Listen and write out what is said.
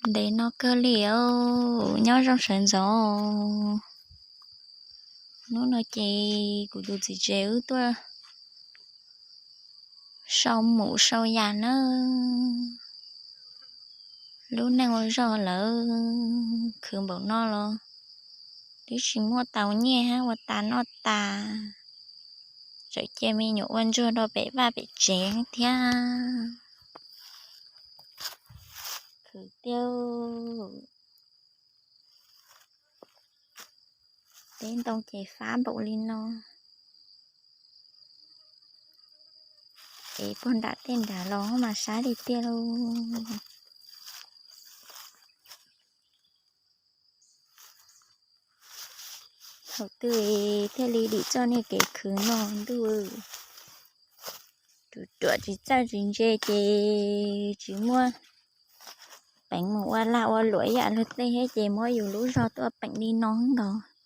Ntev no kawg li os, nyob zoo sawv ntxov. Hnub no ces kuv tus txiv tsev wb tuaj sau mus sau yam nawb. Lub neej ua zog lawm, khwv npaum no los twb tsis muaj tau nyiaj hab ua tas noj tas, txawm cia me nyuam ua ntsuag rau pem vaj pem tsev thiab. Khwv tiag. Teb ntoo ces fab npaum li no, es puag nram tej nrad los mas sab li tiag lauj. Thaum twg thiaj li dim txoj niag kev khwv no ntuj. Ruam ruam tsis txawj tsis ntse ces tsis muaj peev mus ua lag ua luam yam luag tej thiab ces muab yus lub zog tuaj peem li no nkaus.